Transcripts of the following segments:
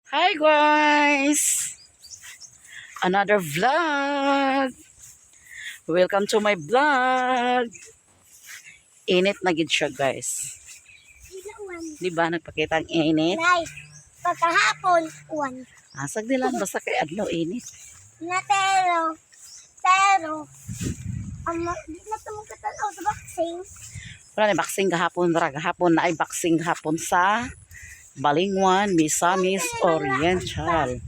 Hi guys! Another vlog! Welcome to my vlog! Init na gid siya, guys. Uwan. Di ba nagpakita ang init? Nay, pagkahapon, uwan. Asag nila basta kay adlaw init. Na pero, pero, ang di na ito magkatalaw sa boxing. Wala na boxing gahapon ra, gahapon na ay boxing gahapon sa Balingwan, Misamis Oriental.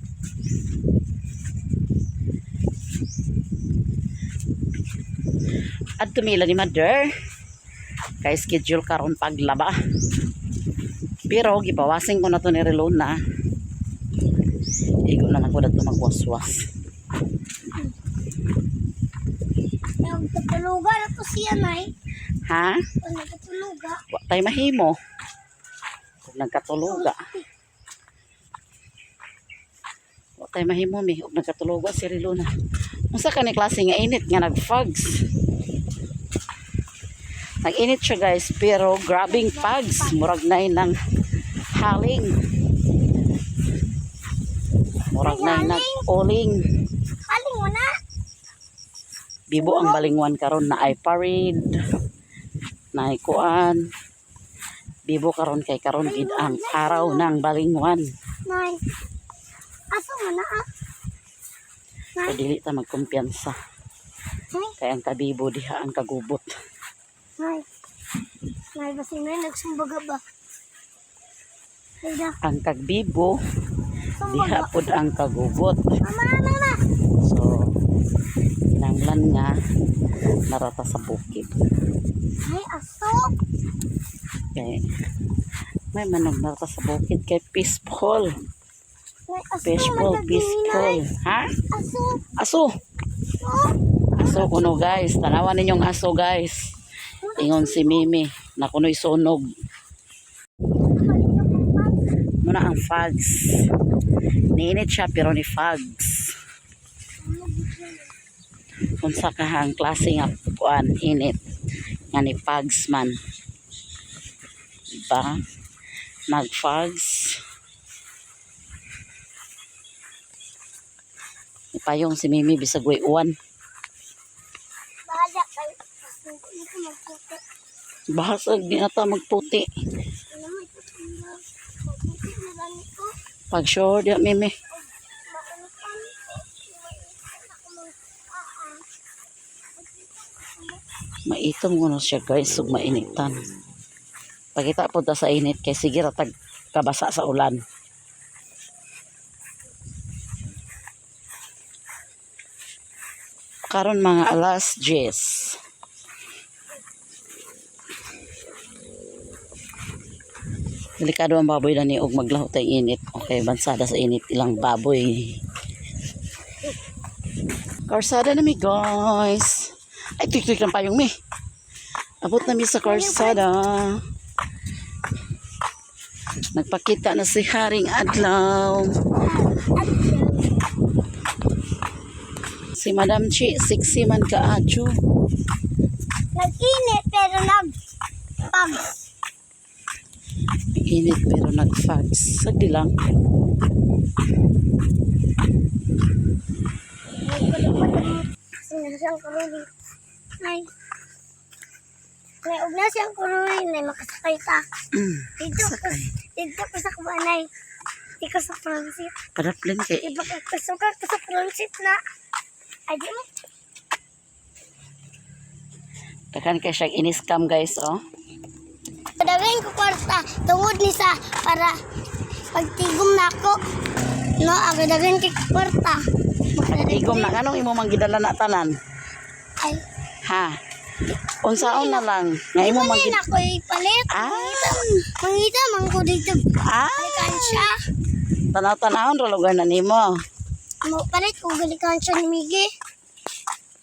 At tumila ni Mother kay schedule karon paglaba. Pero gipawasin ko na to ni Relona. Igo na lang ko dato magwaswas. Nagkatuluga na to siya, Nay. Ha? O nagkatuluga. Wa tay mahimo. Kung nagkatuluga. Wa tay mahimo mi ug nagkatuluga si Rilona. Unsa ka ni klase nga init nga nagfogs? Nag-init siya, guys, pero grabing fogs, murag nay ng haling. Murag nay nag-uling. Kaling mo na. Bibo ang Balingwan karon na ay parade. Na ay kuan. Bibo karon kay karon gid ang araw ng Balingwan. Nay, aso mo na ah. Kay dili ta magkumpiyansa. Nay, Kay ang kabibo diha ang kagubot. Nay. Nay, basi nay, nagsumbaga ba? Nay, da, Ang kagbibo diha sumbaga. pud ang kagubot. Mama, mama. So kinahanglan nga narata sa bukid. Ay, aso. Kay may manog narata sa bukid kay peaceful. Nay, aso. Peaceful, man, peaceful. Nay. Ha? Aso. Aso. Oh. Aso kuno, guys. Tanawan ninyong aso, guys. Ingon si Mimi na kuno'y sunog. Muna ang fogs. Niinit siya pero ni fogs. Unsa ka ang klase nga kuan init nga ni fogs man. Diba? Nag-fogs. Ipayong si Mimi bisag way uwan. Bahala kayo. Hindi ko magputi. Basag di ata magputi. Ano may tutulog? Magputi na lang ito. Pag sure di Mimi. Mainitan. Mainitan ako mag Maitom ko na siya, guys, ug mainitan. Pagita po ta sa init kay sige ra tag kabasa sa ulan. Karon mga alas 10. Delikado ang baboy na ni og maglaho tay init. Okay, bansada sa init ilang baboy. Karsada na mi, guys. Ay, tuy-tuy lang payong mi. Abot na mi sa karsada. Nagpakita na si Haring Adlaw. Si Madam Chi, sexy man kaadyo. Nag-init pero nag-pag. Init pero nag-fags. Sagdi lang. Sinasang karuni. Ay. May ugna siyang karuni na makasakay ta. Dito ko, dito ko sa kubanay. Dito ko sa transit. Padaplin kay Di ba kasuka ko sa transit na? Ay, di mo. Takan kay siya in-scam, guys, oh. Daghan ko kwarta tungod ni sa para pagtigom nako. No, ako daghan kay kwarta. Igom na kanong imo mang gidala na tanan. Ay, Ha. Unsaon na lang nga imo mang ano gid na ko ipalit. Ah. Mangita man ko dito. Ah, Alikansya. tanaw-tanawon ra lugar na nimo. Mo palit ko alikansya ni Migi.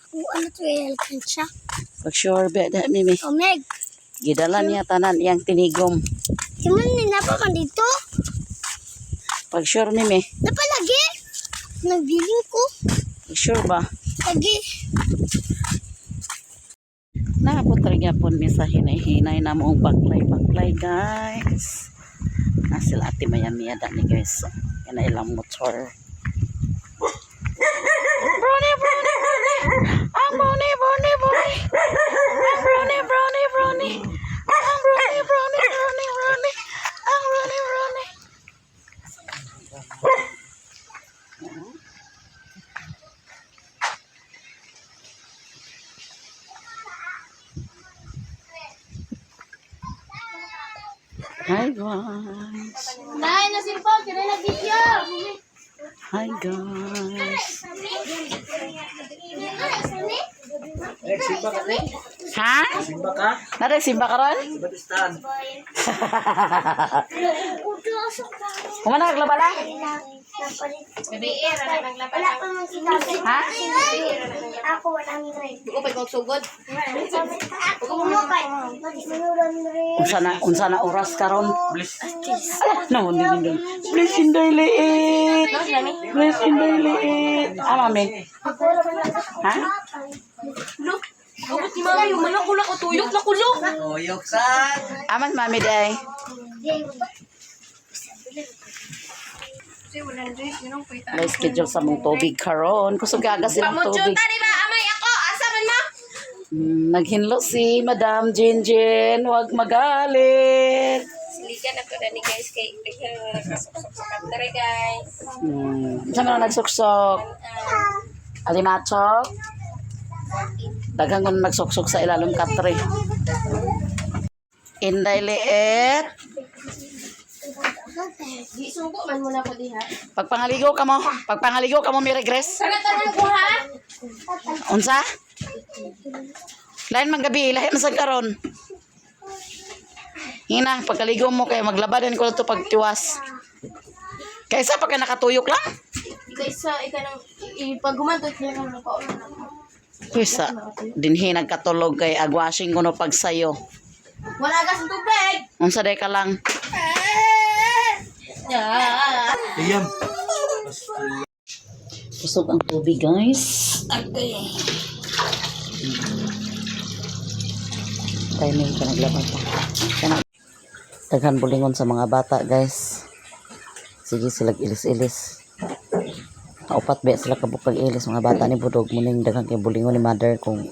Ako ano to eh, alikansya. Pag sure ba da mimi. Omeg. Gidala niya tanan iyang tinigom. Simon ni napa man dito. Pag sure mimi. Napalagi. Nagbiling ko. Pag sure ba? Lagi. Naapot ra gyapon mi sa hinay-hinay na moong baklay-baklay, guys. Na sila Ate Maya Mia dani, guys. Yan na ilang motor. Brownie, brownie, brownie. Ang brownie, brownie, brownie. Ang brownie, brownie, brownie. Ang brownie, brownie, brownie, brownie. Ang brownie, brownie. Hi, guys. Nay, nasilpon, kaya na video. Hi, guys. Simba ka. Ha? Simba ka? Nara, simba karon? Batistan. Kumana kaglaba la? Wala pa man kita. Ha? Ako 100. Di ko pa magsugod. Ako mo kay. Unsa na oras karon? Bliss. Ala, no, hindi, hindi. Please, inday liit. Please, inday liit. Ah, mami. Ha? Look, abot ni mami yung manok kulak o tuyok na kulok. Tuyok san. Aman, mami, day. May schedule sa mong tubig karon. Kusog gaga silang tubig. Pamutsyo di ba? Amay ako, asa man mo? Naghinlo si Madam Jinjin. Huwag magalit. Siligan ako dani, guys, kay daghan nga nagkasuksok sa kantare, guys. Saan man ang nagsuksok? Alimatok? Daghang kung nagsuksok sa ilalong katre. Inday liit. Di sugo man mo na ko diha. Pagpangaligo ka mo. Pagpangaligo ka mo, may regress. Sana tanan ko ha. Unsa? Lain man gabi, lahi man sa karon. Hina, pagkaligo mo kay maglaba din ko to pagtiwas. Kaysa pagka nakatuyok lang. Kaysa ika nang ipaghumantot niya nang nakaon na. Kaysa dinhi nagkatulog kay agwashing kuno pagsayo. Wala gas ang tubig. Unsa day ka lang? Yeah. Iyam. Busog ang tubig, guys. Agay. Timing ka naglaba pa. Kana. Daghan bulingon sa mga bata, guys. Sige sila ilis-ilis. Kaupat ba sila kabukag ilis mga bata ni Budog muning daghan kay bulingon ni mother kung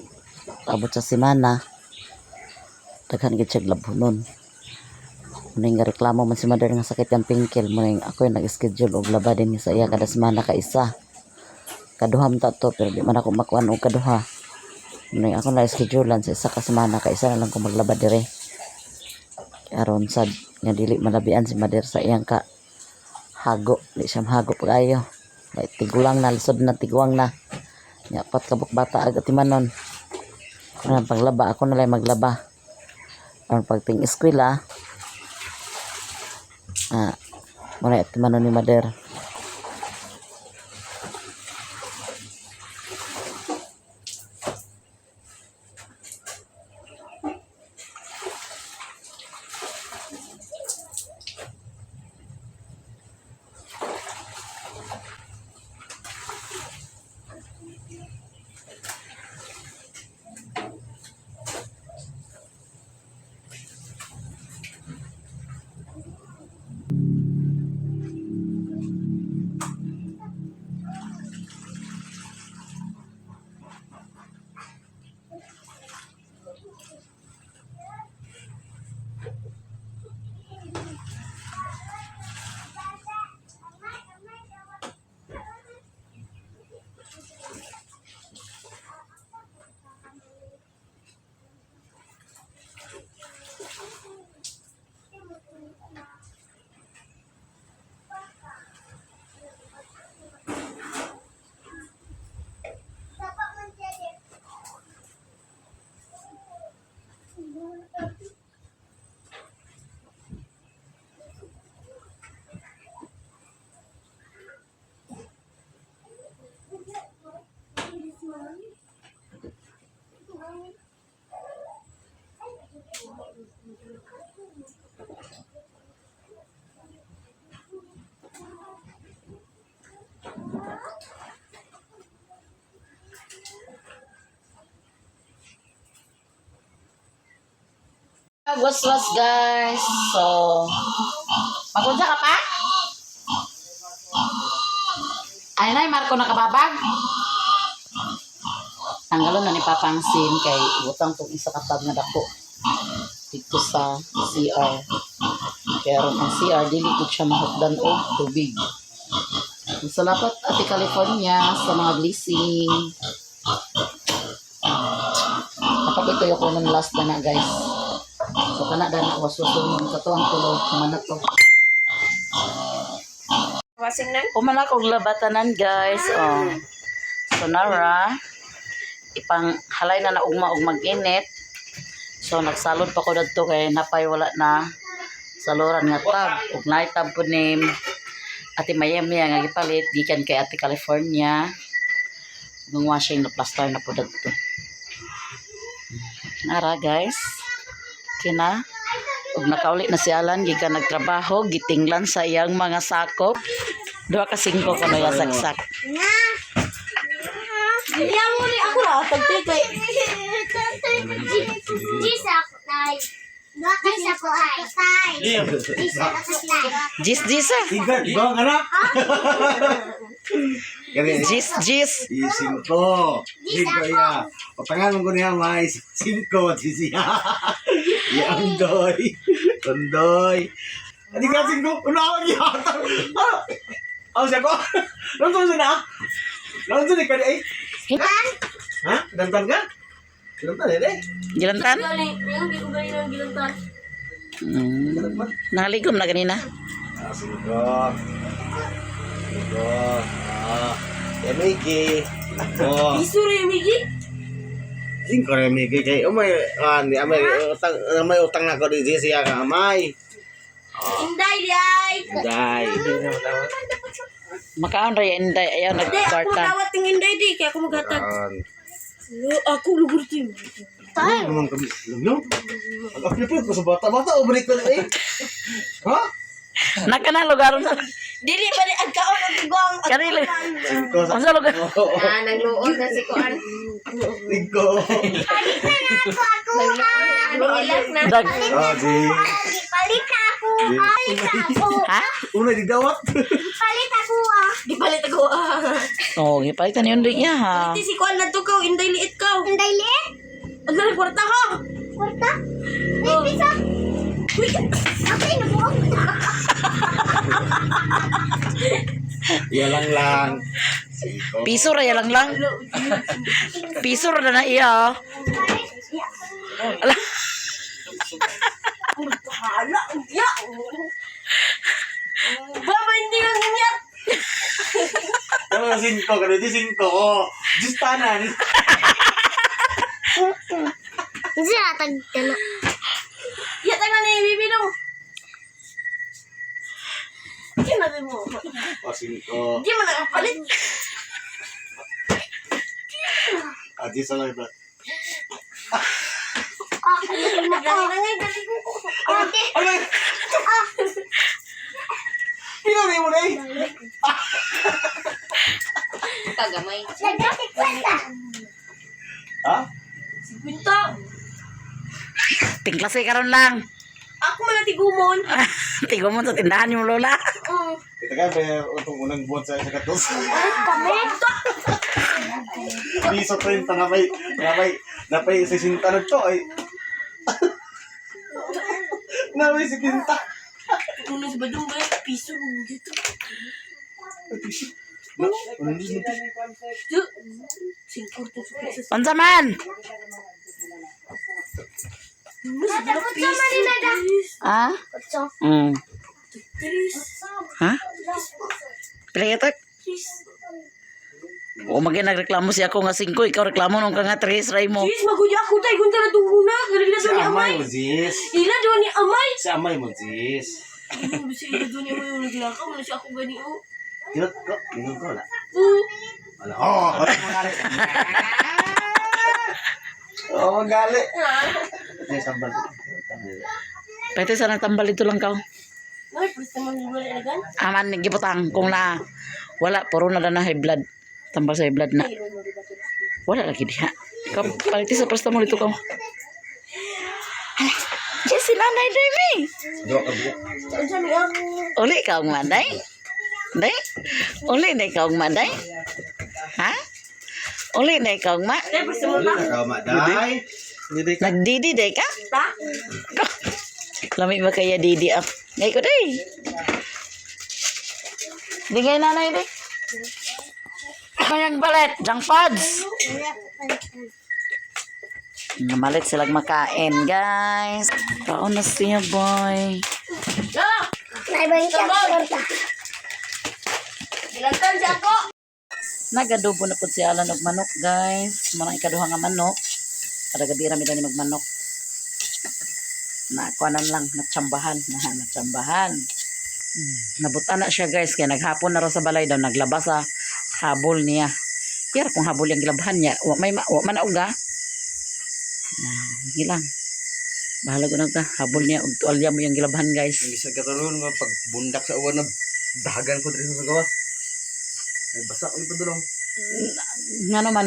abot sa semana. Daghan gid siya labhonon. Muning nga reklamo man si mother nga sakit ang pingkil muning ako yung nag-schedule og laba din sa iya kada semana ka isa. Kaduha man ta to pero di man ako makuan og kaduha. Muning ako na schedulean sa isa ka semana ka isa na lang ko maglaba dire. Aron sad nga dili malabian si mother sa iyang ka hago, di siya mahago pag-ayo. Kay tigulang na, lisod na, tiguang na. Nya pat kabuk bata agad timanon. Ano paglaba ako na lang maglaba. Aron pagting eskwela, ah, muna timanon ni mother. Waswas, guys. So, Magunsa ka pa? Ay nay, Marco nakababag. Tanggalon na ni Papa ang sim kay butang tong isa ka tab nga dako dito sa CR. Kaya ron ang CR dili gud siya mahukdan og tubig. Salamat, Ate California, sa mga blessing. Napakita ko ng last na na, guys. So kana dana waswasun sa to ang tulo mana to. Wasing nan. Umana kog labatanan, guys. Oh. So nara ipang halay na na ugma og mag-init. So nagsalod pa ko dadto kay napay wala na saluran nga tab ug naay tab pud ni Ate Miami nga gipalit gikan kay Ate California. Ug ang washing na plaster na pud dadto. Nara, guys. Kina ug nakauli na si Alan gikan nagtrabaho gitinglan sa iyang mga sakop. 2 ka 5 kuno ya saksak. Na. Diyan mo ni ako ra tagtay kay. Jis ako nay. Dua ka sa ko ay. Jis ako tay. Jis jis ah. Igat, ba ka na? Gani. Jis jis. I singko. Singko ya. Papangan ko niya may singko siya. Ya andoy. Andoy. Adi ka singko. Uno ako gihata. Ah. Aw siya ko. Nonton sa na. Nonton ni kani eh. Ha? Dantan ka? Dantan eh. Gilantan? Galing, yung gi ugali ng gilantan. Nakaligom na ganina. Ah, singko. Singko. Ah. Emigi. Oh. Piso re migi. Singko rin may kay umay ani amay utang amay utang na ko di siya ka amay. Inday di ay. Dai. Makaon ra ya inday ayaw Di ako nagkwarta. dawat ting inday di kay ako maghatag. Lo ako lugur to. Tayo naman kami. Alam Ang apipit ko sa bata bata o balik ko eh. Ha? Nakana lugar sa Dili ba ni agkaon og gong. kanila. Singko sa Unsa lugar? Ah, nagluod na si Kuan. singko. Nagluod na. Dag. Ah, di. Palit na ako. Palit na ako. Ha? Una di dawat. Palit ako ah. Gipalit ako. Ah. Oh, gipalitan ni Unday niya ha. Di si Kuan na to kaw, inday liit kaw. Inday liit. Ang dali kwarta ka. Kwarta. May pisa. Uy, Okay, nabuo. Ya lang lang. Singko. Piso ra ya lang lang. Piso ra na iya. Ala, hala, ya. Baba, hindi ka ganyan. Tama singko kani di singko. Just tanan. Hindi na tagtalo. Yata nga ni Bibi dong. Di na mo. O singko. Di man nakapalit. Ah, di sa lang ba. Ah, ano na Galing na nga, galing ko. Ate. Ano? Pinuri mo na eh. Tagamay. Nagdati kwenta. Ha? Kwinta. Tingklase karon lang. Ako man na tigumon. Tigo mo sa tindahan yung lola. Ito ka, may utong unang buwan sa katos. Kami. Piso 30 na may 60 na to ay. Na may 70. Kuno sa badong ba? Piso dito. Na, Singko to sa piso. Unsa man? Kutso man ni Nada. Ha? Kutso. Tris. Ha? Pila ka tak? Tris. O maging nagreklamo siya ako nga 5, ikaw reklamo nung ka nga 3 ray mo. Tris, maguya ako tayo. Kung tara tunguna. Galing na Si doon ni amay Amay. mo, Zis. Ila doon ni Amay. Si amay mo, Zis. Ano ba siya ila doon ni Amay yung naglakaw? Ano siya ako gani oh. Tinot ko, tinot ko, wala. Oo. Wala. Oh, oh, gali. Hindi, sambal. Pwede sana tambal ito lang kaw. Ay, please naman yung wala ilagan. Aman gibutang kung na wala puro na na high blood. Tambal sa high blood na. Wala lagi diha. Ikaw paliti sa presta mo dito ka. Hala. Yes. si Nanay Demi. Duha ka buok. Uli ka ugma, day? Day? Uli day ka ugma, day? Ha? Uli day ka ugma? Uli na ka ma day. Nagdidi day ka? Lami ba kaya didi up? Ngay ko day. Di kay nanay day. Mayang balet, jang pads. Namalit silang makain, guys. Kaon na siya, boy. Nay, ba yung torta? Nagadubo na po si Alan og manok, guys. Manang ikaduha nga manok. Kada gabi rami dani magmanok. Na kuanan lang, natsambahan, na natsambahan. Nabutan na siya, guys, kaya naghapon na raw sa balay daw naglaba sa habol niya. Kaya kung habol yung gilabhan niya, wa may wa man og ah. Ah, sige lang. Bahala ko na ka. Habol niya og tuwalya mo yung gilabhan, guys. Hindi sa kataron nga pag bundak sa uwan na dahagan ko diri sa gawas. Ay basa ko padulong. Nga naman,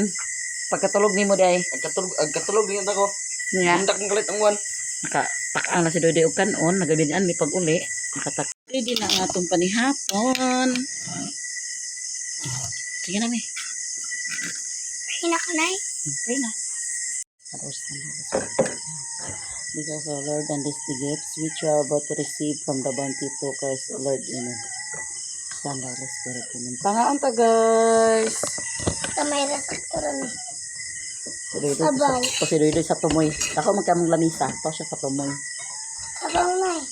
pagkatulog nimo day. Ang katulog niya ko. Nga. Bundak ng kalit ang uwan. Nakatakang na si Doydoy og kanon, nagabinaan may pag-uli. Nakatak. Ready na ang atong panihapon. Sige na, mi. Pray na ko, Nay. Pray na. Father, Son, Holy Spirit. Because, O Lord, and these the gifts which you are about to receive from the bounty to Christ, O Lord, Amen. Son, Holy Spirit, Amen. Pangaon ta, guys. Kamay ra sa karon eh. Si Doydoy, Sabaw. sa, si Doydoy sa tumoy. Ako magkamong lamisa. To siya sa tumoy. Sabaw, Nay.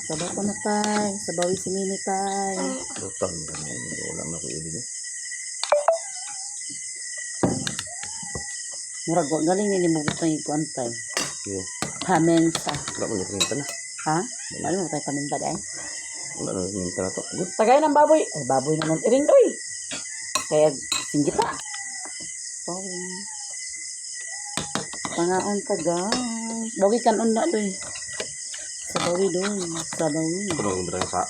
Sabaw ko na, tay. Sabawi si Mimi, tay. Lutang na wala na ko ibig. Murag, wa galing ni mo butang ikuan tay. Yeah. Paminta. Wala mo na na. Ha? Wala mo tayo paminta day. Wala na rinta na to. Good. Tagay ng baboy. Ay, baboy na nun. Iring doy. Kaya, singgita. Sorry. Pangaon ka, guys. Bawi kanon na, doy. Sabawi, doy. Sabawi. Kuno ko sa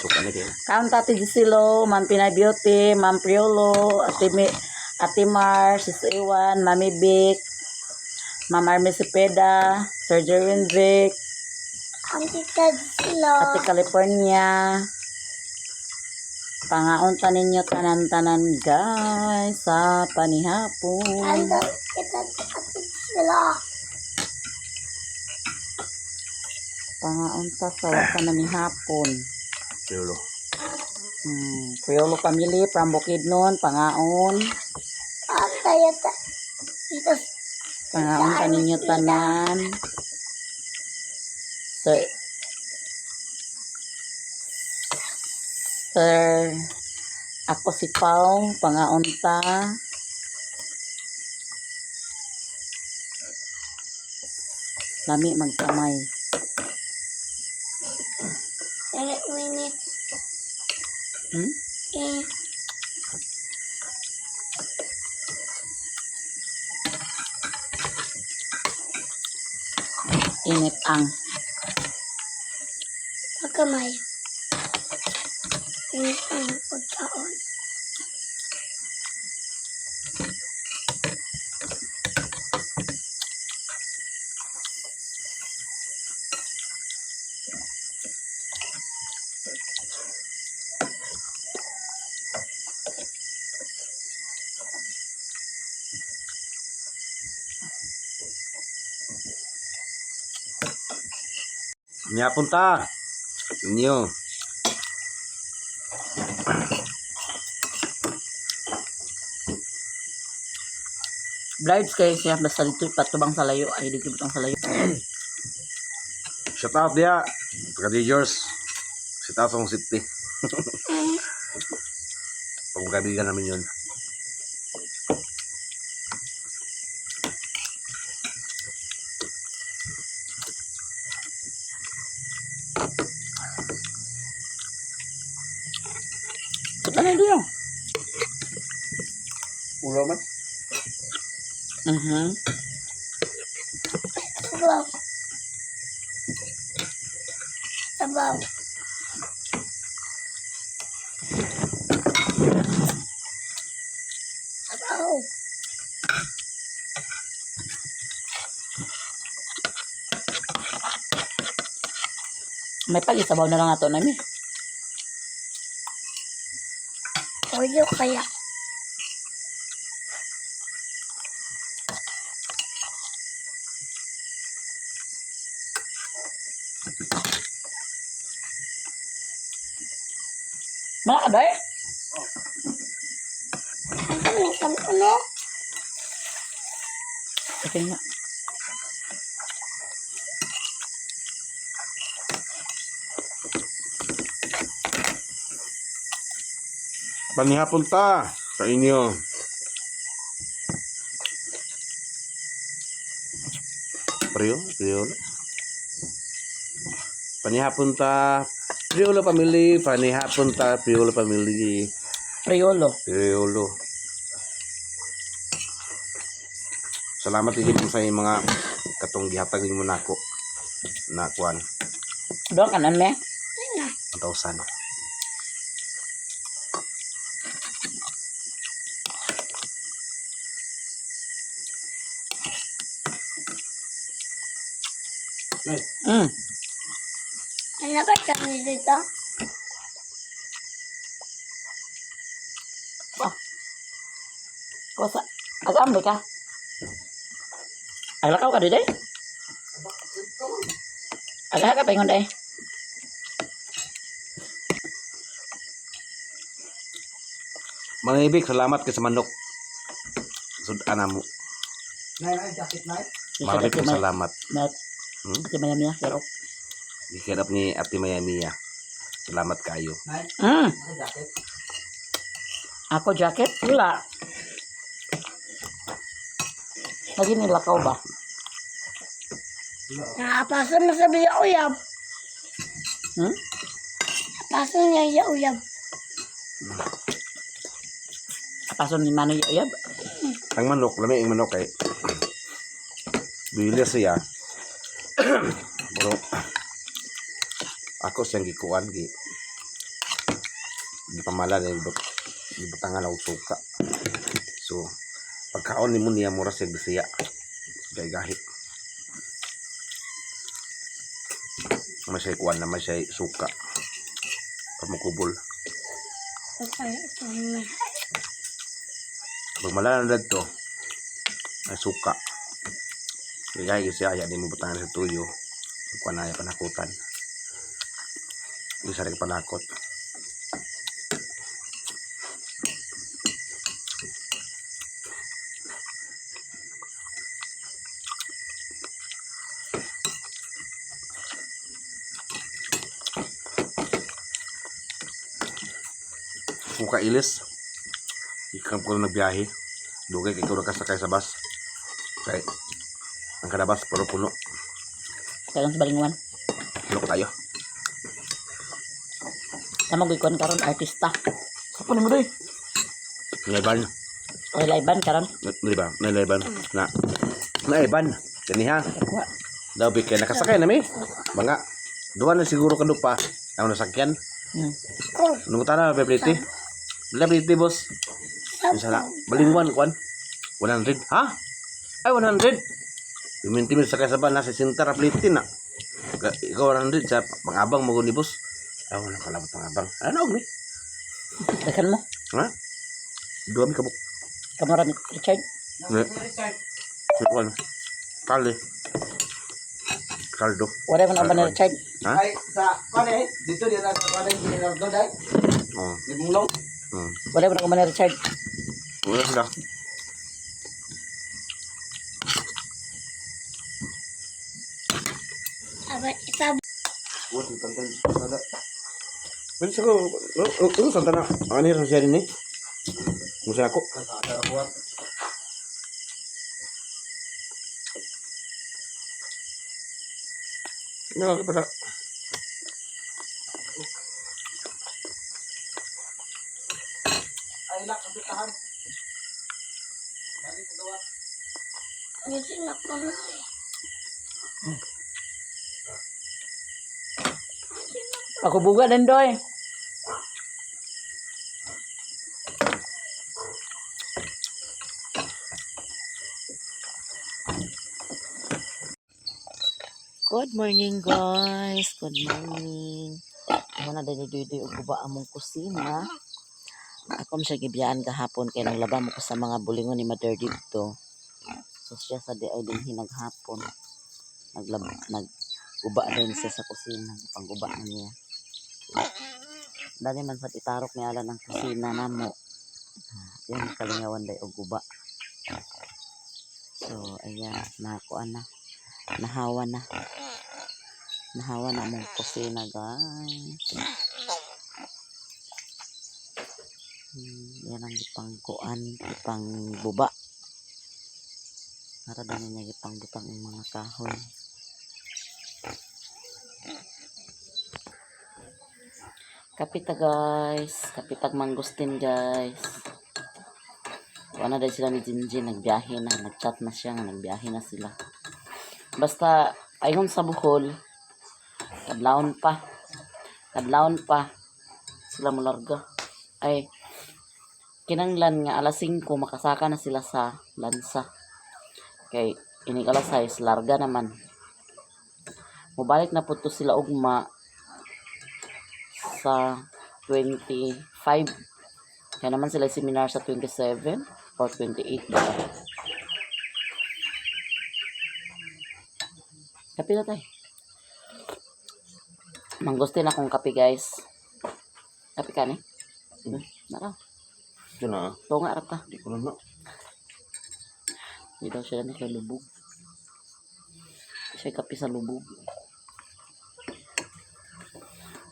suka na kayo. Kaon ta, Ate Gisilo, Ma'am Pinay Beauty, Ma'am Priolo, Ate, Ate Mar, Sis Iwan, Mami Vic, Ma'am Army Cepeda, Sir Jerwin Vic, Ang tita sila. Ate California. Pangaon ta ninyo tanan-tanan guys sa panihapon. Ang tita ate sila. Pangaon ta sa wa pa nanihapon. Piolo. Criollo family from Bukidnon, pangaon. At tayo ta. Dito. Pangaon ta ninyo tanan. Sir Sir ako si Pau, pangaon ta. Lami magkamay. Dali, winit. Hmm? Eh. Init ang Pagkamay. Init ang pagkaon. Nya punta. Inyo. Blides kayo siya basta dito patubang sa layo ay dito butang sa layo. Shout out dia. Pagka-Dijors. Shout out sa akong city. Pagkaibigan namin yun. Puta na dito. Ulo man. Sabaw. Sabaw. Sabaw. May pag-isabaw na lang ato nami. Toyo kaya. Malaka ba eh? Ang kami kami no? Okay nga. Panihapon ta sa inyo. Priyo, Priolo. Panihapon ta, Priolo family, panihapon ta, Priolo family, Priolo. Priolo. Salamat din sa inyong mga katong gihatag nimo nako na kuan Doon kanan me. 1,000. Ano ba kami dito? Kusa. Agam ka. Aglakaw ka dito eh. Agaha ka paingon day. Mga ibig, salamat kay sa manok. Sudan mo. Nay, nay, jacket nay. Marami pong salamat. Mat. Hmm? Ate Maya Mia, pero. Gikirap ni Ate Maya Mia. Salamat kayo. Nay, nay, jacket. Ako jacket wala. Lagi nilakaw ba? Nakapaso mo sa biya uyab. Paso niya iya uyab. Paso ni Manoy Uyab. Ang manok, lami ang manok kay Bili siya. Pero ako siyang gikuan gi gipamala ni gibutangan og suka. So pagkaon nimo niya mura siya bisiya. Gay gahi. May siya kuan na may siya suka. Pamukubol. Okay, ito may. Pag malala na dito, may suka. Kaya kasi siya, di mo butangan sa tuyo. Kuha na yung panakutan. Isa rin panakot. Kung kailis, ikam ko na nagbiyahe. Dugay kay ikaw nakasakay sa bus. Kay ang kada bus pero puno. Kailan sa Balinguan. Puno tayo. Tama ko ikuan karon artista. Sa ni mo doy. Naiban. Oy laiban karon. Di ba? Naiban. Na. Naiban. Kani ha. Kuha. Daw bi kay nakasakay na mi. Mga duwa na siguro kado pa ang nasakyan. Oh, Nung tana bebliti. Bebliti boss. Unsa na? Balingwan kuan. 100 ha? Ay 100. Piminti mi sakay sa ban nasa sinta ra pliti na. Ikaw 100 sa pangabang mo ni boss. Ay wala kalabot pangabang. Ano og ni? Daghan mo. Ha? Duwa mi kabuk. Kamara ni Richard. Ne. Kuan. Kali. Kaldo. Wala man ang ni Richard. Ha? Ay, sa kuan eh, dito din na sa kuan eh, Leonardo day. Oh. Libulong. Wala man ang ni Richard. Wala sila. abay, isa Pwede sa ko, oh, santa na. Ano yung siya rin eh? Musa ako. Ano ka pala? Ay, lak, ang tahan. Lagi sa gawa. Gusto na ko na eh. Pagkubuga din doy. Good morning, guys. Good morning. Ako na dali duy og guba among kusina. Ako man siya gibiyaan gahapon kay naglaba mo ko sa mga bulingon ni Mother didto. So siya sa di ay din hinaghapon. Naglab nagguba din siya sa kusina, pangguba na niya. Dali man sa itarok ni Alan ang kusina namo. Ah, yan kalingawan day og guba. So ayan, nakuan na. Nahawa na. Nahawa na among kusina, guys. Yan ang gipangkuan, gipangbuba. Para dami niya gipangbutang ang mga kahoy. Kapita, guys. Kapitag mangustin, guys. Wala dahil sila ni Jinjin. Nagbiyahe na. Nagchat na siya nga. Nagbiyahe na sila. Basta, ayon sa Bohol, kadlawon pa. Kadlawon pa. Sila mularga. Ay, kinanglan nga alas 5 makasaka na sila sa lansa. Kay inig alas 6 larga naman. Mubalik na po to sila ugma sa 25. Kaya naman sila seminar sa 27 or 28 ba? Kape na tayo. Mangustin akong kape, guys. Kape ka ni? Naraw. Ito na ah. Tunga rap ka. Di ko na na. Hindi daw siya na lubog. Siya kape sa lubog.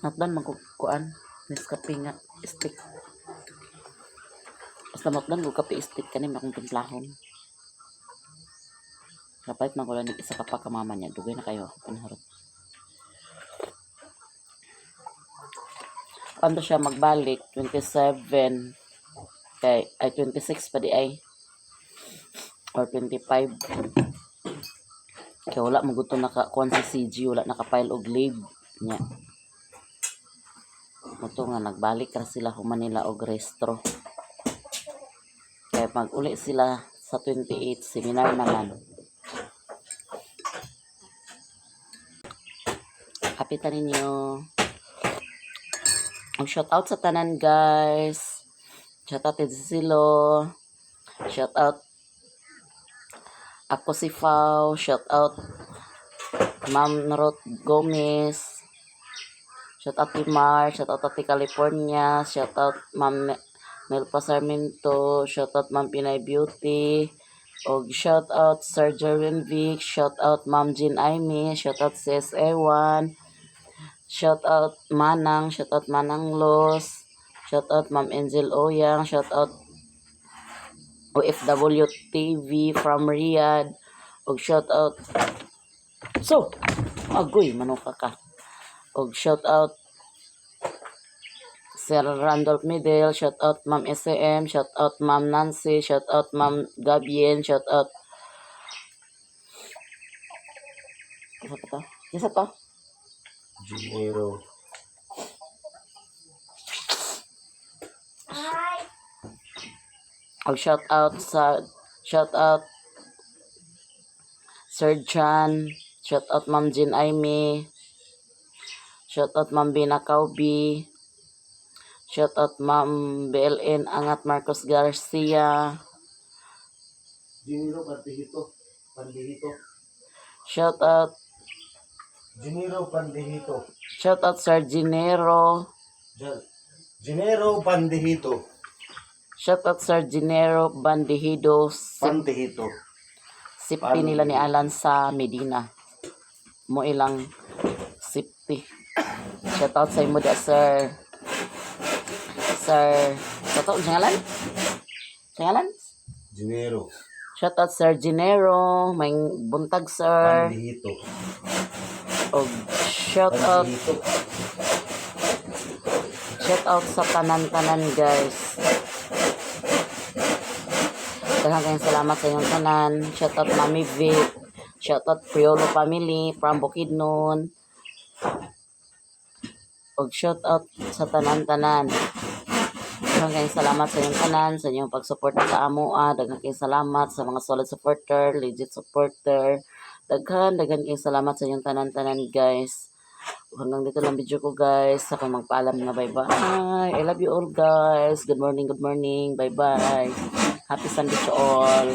Natdan magkukuan. Nescafe nga stick. Basta matdan ko kape stick kanim akong timplahon. Kapalit man ko lang isa ka pa ka mama niya. Dugay na kayo. Panharap. Kando siya magbalik? 27 kay ay 26 pa di ay or 25 kaya wala mo gusto naka kuan sa CG, wala naka-file og leave nya. Moto nga nagbalik ra sila human nila og restro kaya mag-uli sila sa 28, seminar naman. Kapitan ninyo ang shout out sa tanan, guys. Shout out to Silo, shout out ako si Fau, shout out Ma'am Ruth Gomez, shout out Mar, shout out Ate California, shout out Ma'am Melpa Sarmiento, shout out Ma'am Pinay Beauty, og shout out Sir Jerwin Vic, shout out Ma'am Jean Aimee, shout out CSA1, shout out Manang, shout out Manang Los, shout out Ma'am Angel Oyang, shout out OFW TV from Riyadh, og shout out so agoy manuka ka, og shout out Sir Randolph Midel, shout out Ma'am SM, shout out Ma'am Nancy, shout out Ma'am Gabien, shout out. Isa pa to? Isa to? Dinero. Ay, Og shout out sa shout out Sir John, shout out Ma'am Jean Aimee, shout out Ma'am Bina Kaubi, shout out Ma'am BLN Angat Marcos Garcia, Dinero pandihito. Pandihito. Shout out Dinero pandihito. Shout out Sir Genero, Dinero pandihito. Shout out Sir Genero Bandihido, Pandihito. sipti nila ni Alan sa Medina. Mo ilang sipti. Shout out sa imo da, sir. Sir, shout out sa ngalan? Sa ngalan? Dinero. Shout out Sir Genero, may buntag, sir. Pandihito. Og shout out Pandihito. Shout out sa tanan-tanan, guys. Daghang kayong salamat sa inyong tanan. Shout out Mami Vic. Shout out Priolo family from Bukidnon. Og shout out sa tanan-tanan. Daghang kayong salamat sa inyong tanan, sa inyong pagsuporta sa amoa. Daghang kayong salamat sa mga solid supporter, legit supporter. Daghan, daghan kayong salamat sa inyong tanan-tanan, guys. Hanggang dito lang video ko, guys. Saka magpaalam na, bye-bye. I love you all, guys. Good morning, good morning. Bye-bye. Happy Sunday to all.